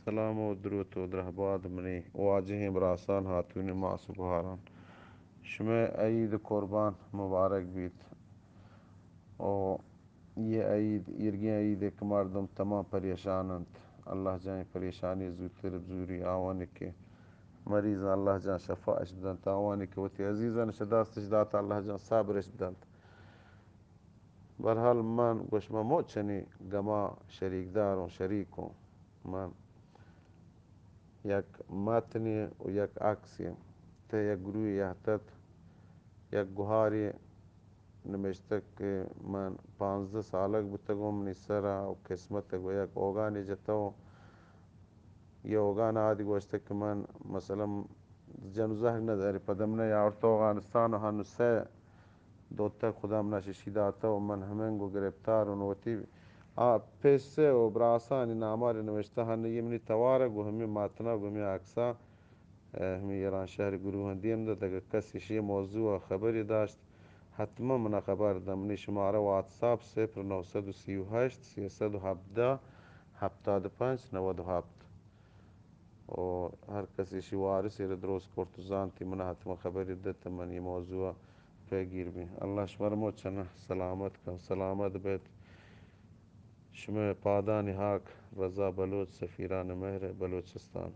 سلام و دروت و درہباد منی واجہیں براسان، ہاتونی ماس و گوہاران۔ شمئے عید قربان مبارک بیت۔ و یہ عید، ایرگیں عید کہ مردم تمام پریشان انت۔ اللہ جان پریشانی زوتر بزوری، آوانی کہ مریض، اللہ جان شفا اش بدنت، آوانی کہ وتی عزیزان شداستش دات، اللہ جان صبر اش بدنت۔ برحال من گوش من موچنی گما شریکدار ہوں، شریک ہوں۔ من یک متنے و یک عکسے تہ یک گروہی یہتت، یک گوہاری نمشتگ کہ من پانزدہ سالگ بوتگوں منی سرا و قسمت گو یک اوگانی جتو۔ یہ اوگان آدی گوشتگ کہ من مثلاً جن و زہگ نداری، پدا من آورت اوگانستان و ہنو سہ دوتگ خدا منا ششی داتہ و من ہمنگو گرفتار و وتی آ پیسے و براسانی ناماری نوشتہ ہن یہ منی توارگ و ہمیں ماتنگ و ہمیں عکسا، اے، ہمیں ایران شہر گروہاں دیم دات۔ اگر کس اشی موضوع خبری داشت، حتما منا خبر دہ۔ منی شمارہ واتساپ صفر نو سد و سی و ہشت، سیصد و ہبدہ، ہپتاد و پنچ، نود و ہپت۔ و ہر کس ایشی وارث ایرا درست کرت و زانتی منا حتما خبری دت، من یہ موضوع پیگیر بیں۔ اللہ شمر مچنا سلامت کن، سلامت بیت۔ شمئے پادانی ہاک، رضا بلوچ، سفیران مہر بلوچستان۔